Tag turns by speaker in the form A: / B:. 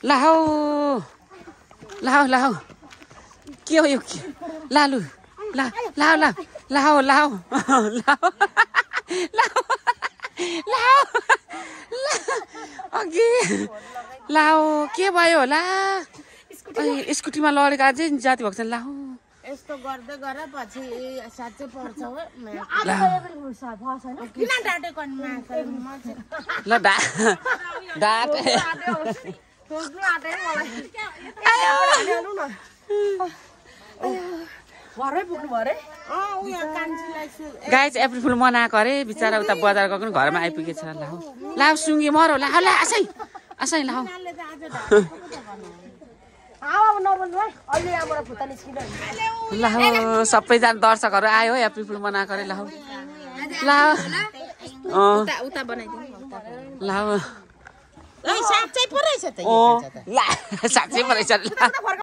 A: लाहौ लाहौ लाहौ के हो यो लालु ला लाहौ ला लाहौ लाहौ लाहौ लाहौ अघि लाहौ के भयो होला स्कुटीमा लडेको अझै जाति भएको छ लाहौ
B: यस्तो गर्दै गर पछि साँच्चै पर्छ हो
C: किन डाटेको
A: ल डाट
C: घरै पुग्नु भयो रे
A: गाइज अप्रिल फुल मनाएको अरे बिचरा उता बजार गएको घरमा आइपुगेछ लाहौ लाहौ सुँगी मरौ लाहौ ला आसै आसै लाहौ लाहौ सबैजना दर्शकहरू आयो एप्रिल फुल मनाएको अरे लाहौ लाहौ लाहौ
B: साँच्चै पो रहेछ त
A: साँच्चै पो रहेछ